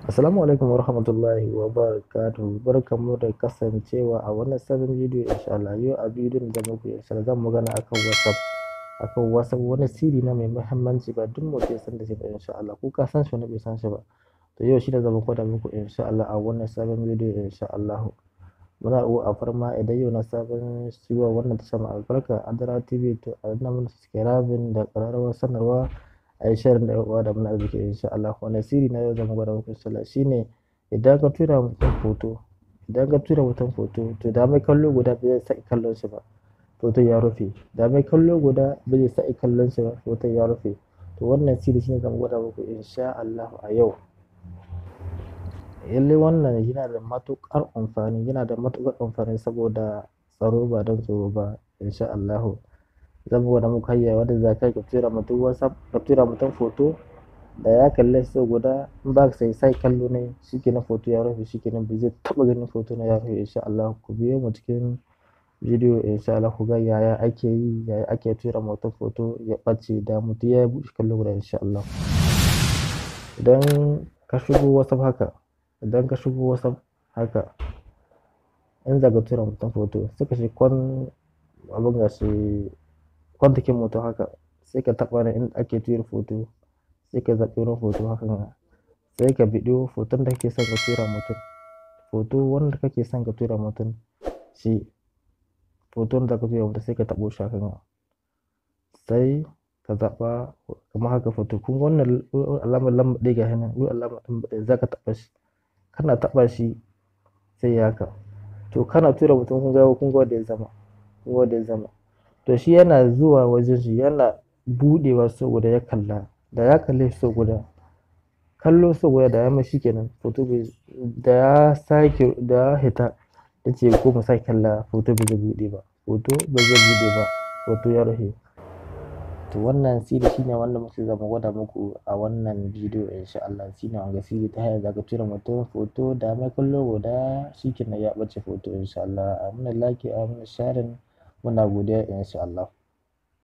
Assalamu alaikum warahmatullahi wabarakatuh. Barkanmu da kasancewa a wannan sabon bidiyo insha Allah. Yau a bidiyon da muku insha Allah zan magana akan WhatsApp. Akan WhatsApp wani sirri na mai muhimmanci ba duk mutum ya san da shi ba insha Allah. Ko ka san shi wani bai san shi ba. To yau shi ne zan gwada muku insha Allah a wannan sabon bidiyo insha Allah. Muna roƙo alfarma idan yau na sabon shigowa wannan tasha mai albarka Adara TV, to a danna mana subscribing da ƙararrawar sanarwa, a yi sharing da 'yan uwa da muna arziki insha Allah. Wannan sirri na yau zan gwada muku insha Allah shine idan ka tura mutum hoto, idan ka tura mutum hoto, to da mai kallo guda ba zai sake kallon shi ba, hoton ya rufe. Da mai kallo guda ba zai sake kallon shi ba, hoton ya rufe. To wannan sirri shine zan gwada muku insha Allah a yau. Lallai wannan yana da matuƙar amfani, yana da matuƙar amfani saboda tsaro ba don tsoro ba insha Allah. Zan gwada muku hanya wadda za ka tura mutum WhatsApp, ka tura mutum hoto, da ya kalle sau guda in ba ka sai kallo ne shikenan hoto ya rufe, shikenan ba zai taɓa ganin hoto na ya rufe insha Allah. Ku biyo mu cikin bidiyo insha Allah ku ga yaya ake yi, yaya ake tura mutum hoto ya ɓace da mutum ya buɗe kallo guda insha Allah. Idan ka shigo WhatsApp haka, idan ka shigo WhatsApp haka, in za ka tura mutum hoto, sai ka shiga kwan abin gashi kwantakin mutum haka, sai ka taɓa nan inda ake tura hoto, sai ka zaɓi wurin hoto hakan, sai ka biɗo hoton da kake son ka tura mutum, hoto wanda kake son ka tura mutum shi hoton da ka tura mutum, sai ka taɓo shi hakan, sai ka zaɓa kamar haka hoto. Kun ga wannan alamar lamba ɗaya ga nan, wurin alamar lamba ɗaya za ka taɓa shi. Kana taɓa shi sai ya haka. To kana tura mutum, kun ga wanda ya zama, kun ga wanda ya zama. To shi yana zuwa wajen shi, yana buɗewa saboda ya kalla, da ya kalle shi sau guda, kallo sau guda da ya mai shikenan hoto bai da ya sake da ya hita ya ce ko mu sake kalla, hoto bai zai buɗe ba, hoto ba zai buɗe ba, hoto ya rufe. To wannan sirri shine wanda muke zama gwada muku a wannan bidiyo insha Allah. Shine wanga sirri ta hanyar zaka tura mutum hoto, da mai kallo guda shikenan ya ɓace hoto insha Allah. A muna like, a muna sharing, muna godiya insha Allah.